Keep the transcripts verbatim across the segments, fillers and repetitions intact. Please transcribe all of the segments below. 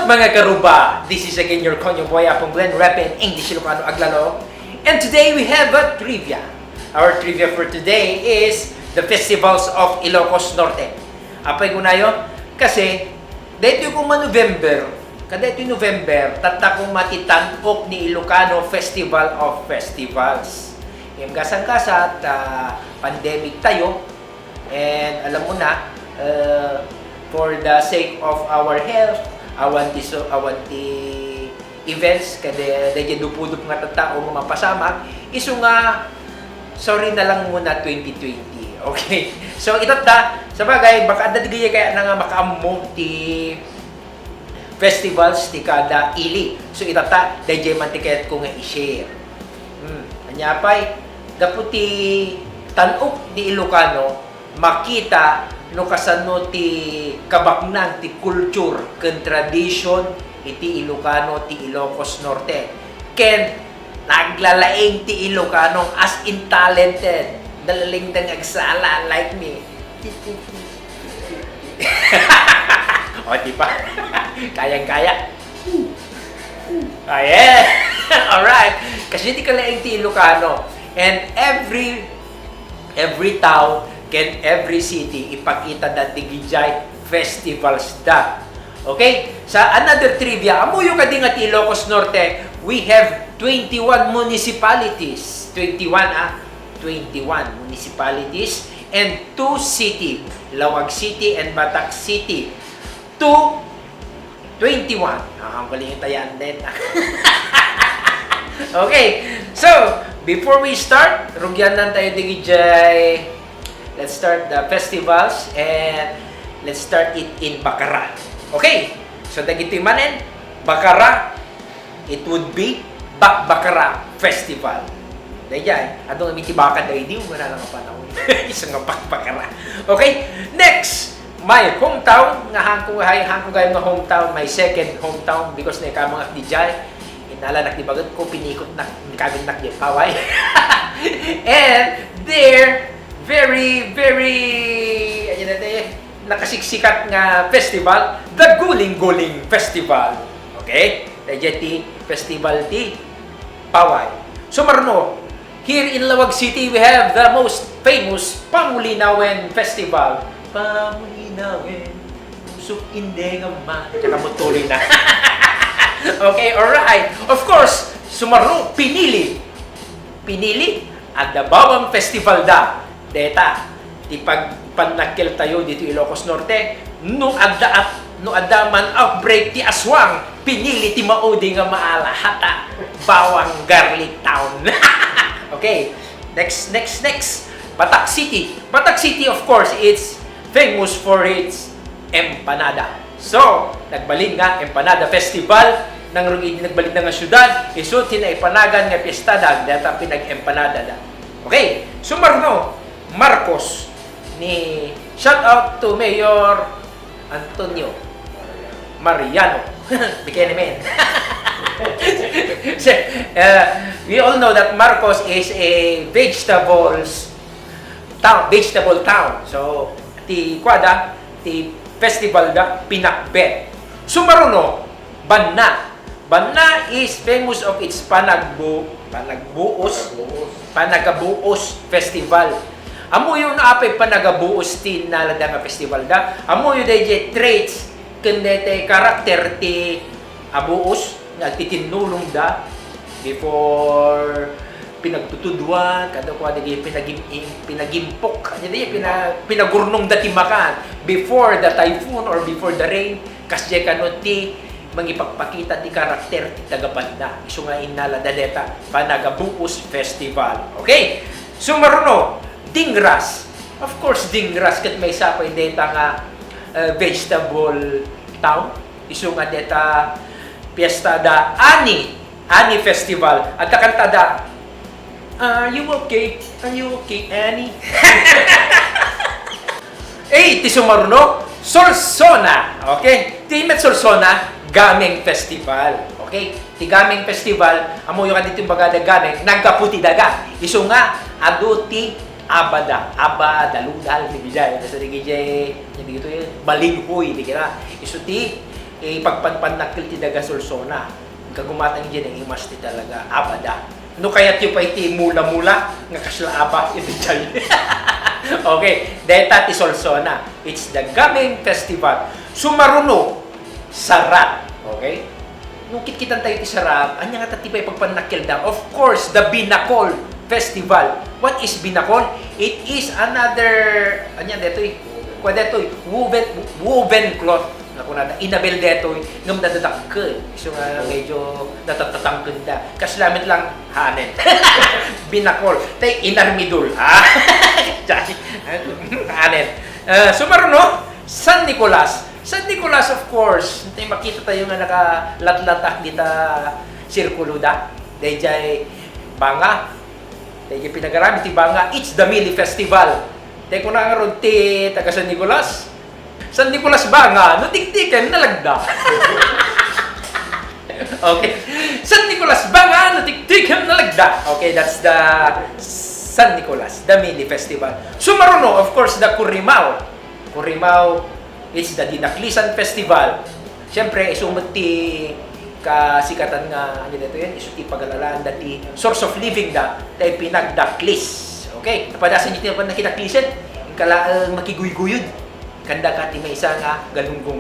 Mga karuba, this is again your konyo boy, Apong Glenn, repping English Ilocano Aglalo. And today we have a trivia. Our trivia for today is the festivals of Ilocos Norte. Apay kunayo? Kasi, daytoy koma November, kadaytoy November, tatta koma ti Tan-ok ni Ilocano Festival of Festivals. Ngem gasang-gasat, ah, pandemic tayo, and alam mo na, uh, for the sake of our health, awan ti so, awan ti events, kada dayjay dupudup nga tattao nga mapasamak, isu nga, sorry na lang muna twenty twenty. Okay? So, itatta, sa bagay, baka adda di gayay kayatna nga makaammo ti festivals ti kada ili. So, itatta, dayjay man ti kayatko nga i-share. Hmm. Ania pay, gapu ti Tan-ok ni Ilocano, makita no kasano ti kabaknang ti culture ken tradition iti Ilocano ti Ilocos Norte. Ken naglalaing ti Ilocano as in talented. Nalalaingda nga agsala like me. O, di ba? Kayang-kaya. Ah, yeah. Alright. Kasi ti kalaing ti Ilocano. And every, every town ken every city, ipakita da ti gijay festivals da. Okay? Sa another trivia, amuyo kadi nga ti Ilocos Norte, we have twenty-one municipalities. Twenty-one, ah. Twenty-one municipalities and two city, Laoag City and Batac City. Two, twenty-one. Ah, ang galing yung tayaan din. Okay. So, before we start, rugyanan tayo digijay. Let's start the festivals and let's start it in Bacara. Okay. So, dagitoy manen, Bacara, it would be Bakbakara Festival. Dayjay, adu nga mitibaka daydi, wala nga panahon. Isu nga Bakbakara. Okay, next, my hometown, nga hangko, hay, hangko gayam nga hometown, my second hometown, because naikabangak dijay, inalanak di baget ko, pinikotnak, kaminnak di paway. And there, very, very, ano na tayo, nakasiksikat nga festival, the Guling-Guling Festival. Okay? Dayjay ti festival ti paway. Sumarno, here in Laoag City, we have the most famous Pamulinawen Festival. Pamulinawen, usok indi nga ma-, Kaya mo tuloy na. Okay, alright. Of course, sumarno, pinili. Pinili, adda bawang festival da. Deta, ti pagpannakkel tayo dito Ilocos Norte, no adda at, no adda man outbreak ti aswang, pinili ti maudi nga maala. Hata, bawang garlic town. Okay, next, next, next. Batac City. Batac City, of course, it's famous for its empanada. So, nagbalin nga Empanada Festival, nang rugit nagbalin nga syudad, isu ti naipanagan nga piestada, data pinag-empanada da. Okay, sumarno, Marcos, ni shout out to Mayor Antonio Mariano. Bigyan naman. Siya, uh, we all know that Marcos is a vegetables town, vegetable town. So, ti kuada, ti festival da, pinakbet. Sumaruno, Banna. Banna is famous of its panagbu-, panagbuos, panagabuos festival. Amuyo no apay panagabuos ti nalada nga festival da. Amuyo dayjay traits ken dayjay karakter ti abuos nga agtitinnulong da before pinagtutudwan, kada kua dagiti pinagim-, im-, pinagimpok, dagiti pina-, pinagurnong da ti makan before the typhoon or before the rain, kasdiay kano ti mangipakpakita ti karakter ti taga-Banna. Isu nga innala da deta, Panagabuos Festival. Okay? Sumaruno, Dingras. Of course, Dingras, ket maysa pay deta nga, eh, vegetable town. Isu nga deta, piesta da Ani, Ani Festival. Adda kanta da, "Are you okay? Are you okay, Ani?" Eh, ti sumaruno, Sorsona. Okay? Ti met Sorsona, Gameng Festival. Okay? Ti Gameng Festival, amuyo nga dito yung bagada Gameng, nagkaputi daga. Isu nga, adu ti abada. Abada, ludal, ti bijay. Basta di gijay, hindi ito yun. Balinghoy, di kira. Isu ti ipagpanpannakkel ti daga Solsona. Kagumatang idiay naimas ti talaga, abada. No kayatyo pay ti mula-mula, nga kasla aba, iti chay. Okay, deta ti Solsona. It's the Gaming Festival. Sumaruno, Sarat. Okay? No kitkitan tayo ti Sarat, anya nga ti pay pagpannakkelda? Of course, the Binakol Festival. What is Binakol? It is another, anya detoy? Kua detoy, woven, woven cloth. Nga kunada, inabel detoy, ngem nadadakkel. Isu nga medyo natatatangkenda. Kasla met lang, hanen. Binakol. Tay inarmidul. Ah? Hanen. Ah, sumaruno, San Nicolas. San Nicolas, of course, tay makita tayo nga nakalatlatak dita sirkulo da. Dayjay banga. Dayjay pinagaramid ti banga. It's the Mili Festival. Tay kuna ngarud ti taga San Nicolas. San Nicolas banga, no tiktikem, nalagda. Okay. San Nicolas banga, no tiktikem, nalagda. Okay, that's the San Nicolas, the Mili Festival. Sumaruno, of course, the Kurimao. Kurimao, it's the Dinaklisan Festival. Siyempre, isu met ti kasikatan nga, ano dito yun, isu ti pagalalaan dati, source of living da, tay pinagdaklis. Okay? Napadasan niyo ti nakidaklisen? Ang kalaang makiguyguyod. Kanda ka ti maysa nga galunggong.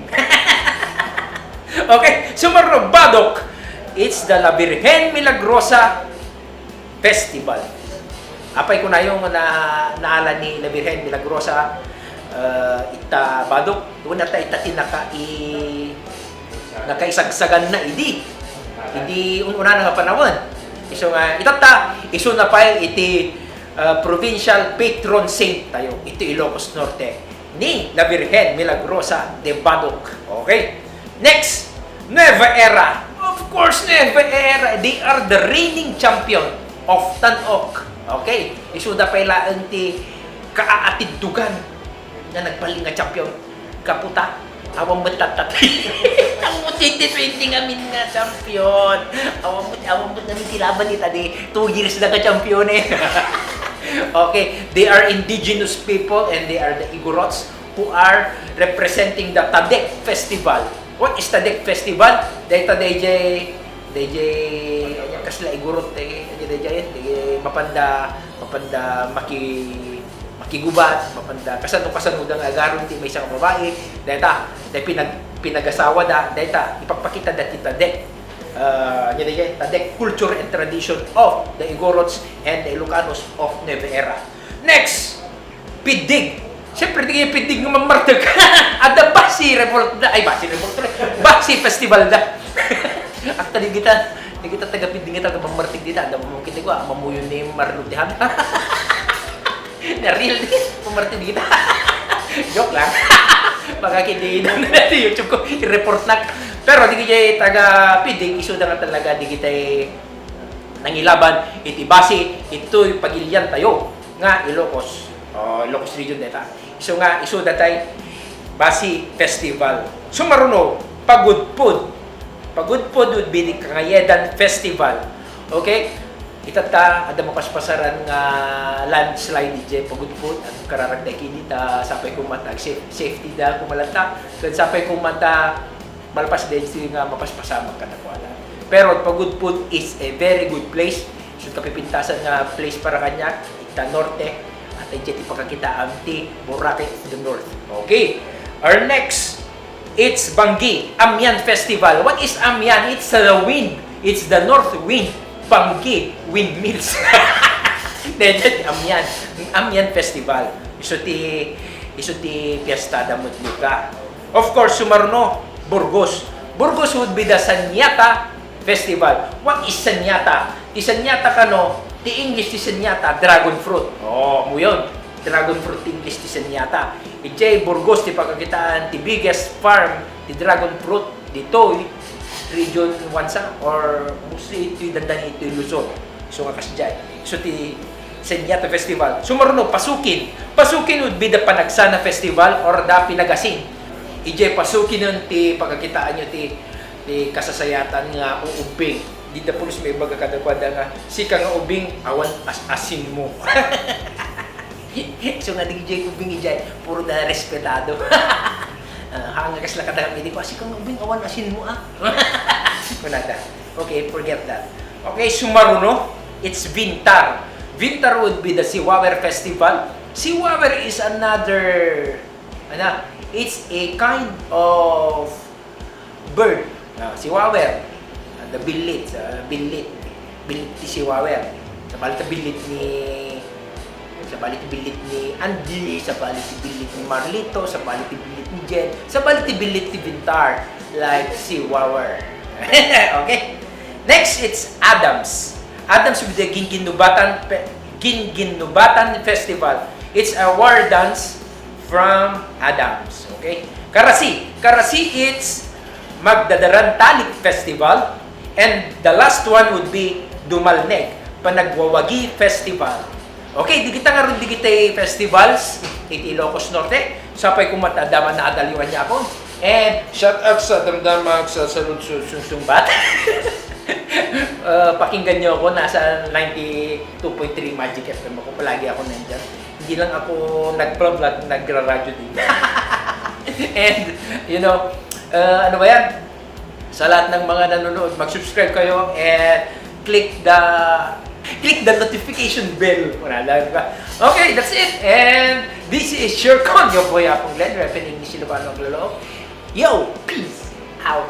Okay, sumaruno, Badoc. It's the La Virgen Milagrosa Festival. Apay kunayo nga na, naala ni La Virgen Milagrosa, eh, ita Badoc, una ta ita ti nakai-, nakaisagsagan na idi. Idi un-una nga panawen. Isu nga, itatta, isu na pay iti, eh, provincial patron saint tayo, iti Ilocos Norte. ni La Virgen Milagrosa de Badoc. Okay? Next, Nueva Era. Of course, Nueva Era. They are the reigning champion of Tan-ok. Okay? Isuda pay laeng ti kaatiddugan nga nagbalin nga champion. Kaputa, awan met tattati. Ang twenty twenty ngamin nga champion. Awan met, awan met ngamin ti laban ita di two years na ka champion eh. Okay, they are indigenous people and they are the Igorots who are representing the Tadek Festival. What is Tadek Festival? Dayta dayjay, dayjay, kasla Igorot, eh, dayjay, dayjay, mapanda, mapanda maki-, makigubat, mapanda kasano-kasano da nga agaron ti maysa nga babai, dayta, day pinag-, pinagasawa da, dayta, ipakpakita da ti Tadek. Ah, anya dayjay, Tadek culture and tradition of the Igorots and the Ilocanos of Nueva Era. Next, Piddig. Siyempre, di kayo Piddig nga mamarteg. Adda basi revolt da. Ay, basi revolt da. Basi festival da. Akta di kita, di kita taga Piddig nga taga mamarteg dita. Adda mo kita ko, ah, mamuyo ni Marlo di handa. Na real di, mamarteg di kita. Joke lang. Baka kini na sa YouTube ko, i-report na. Pero di kita taga Piddig, isu da nga talaga, di kita nangilaban iti basi, itoy pagilian tayo nga Ilocos, o Ilocos Region deta. Isu nga, isu datay basi festival. Sumaruno, Pagudpud. Pagudpud would be the Kangayedan Festival. Okay? Itatta, adda mapaspasaran nga landslide idiay Pagudpud, at kararagda kini ta sapay koma ta safe-, safety da kumalatta. Ken sapay koma ta malpas daytoy nga mapaspasamak kadakuada. Pero Pagudpud is a very good place. So, kapipintasan nga place para kaniak, ita norte, at idiay ti pakakitaam ti Boracay of the North. Okay. Our next, it's Banggi, Amian Festival. What is Amian? It's the wind. It's the north wind. Banggi, windmills. Dede, Amian. Amian Festival. Isu ti, isu ti fiesta da met lugar. Of course, sumaruno, Burgos. Burgos would be the Sanyata Festival. What is Sanyata? Ti Sanyata kano, ti English ti Sanyata, dragon fruit. Oh, mo yun. Dragon fruit ti English ti Sanyata. Idiay Burgos ti pagkakitaan ti biggest farm ti dragon fruit ditoy region one sa or mostly itoy dandani itoy Luzon. So nga kasdiay. So ti Sanyata Festival. Sumaruno, Pasukin. Pasukin would be the Panagsana Festival or the Pinagasin. Idiay Pasukin ti pagkakitaan nyo ti, ti kasasayatan nga uubing. Di da pulos maibaga kadakuada nga, "Sika nga ubing, awan as-, asin mo." So nga di jay ubing ijay, puro da respetado. Ah, hanggang kasla kadagiti ko, "Asi kang ubing awan asin mo, ah." Kunada. Okay, forget that. Okay, sumaruno, it's Vintar. Vintar would be the Siwawer Festival. Siwawer is another, ano, it's a kind of bird. Ah, siwawer. Ah, the billit, ah, billit. Billit ti siwawer. Sabali ti billit ni, sabali ti billit ni Andy, sabali ti billit ni Marlito, sabali ti billit ni Jen, sabali ti billit ti Vintar. Like siwawer. Okay? Next, it's Adams. Adams with the Ginginubatan, pe- Ginginubatan Festival. It's a war dance from Adams. Okay? Karasi. Karasi, it's Magdadarantalik Festival. And the last one would be Dumalneg, Panagwawagi Festival. Okay, di kita ngarud digitay festivals iti Ilocos Norte. Sapay ko met a dama na adaliwan niya ako. And shout out sa Damdamag sa Salud Su- Sungsungbat. Uh, pakinggan niyo ako, nasa ninety-two point three Magic F M ako. Palagi ako nandyan. Hindi lang ako nagpa-vlog, nagra-radyo din. And, you know, uh, ano ba yan? Sa lahat ng mga nanonood, mag-subscribe kayo and click the click the notification bell. Wala lang, di ba? Okay, that's it. And this is your con, your boy Apong Glenn, repping English Ilocano ang lolo. Yo, peace out.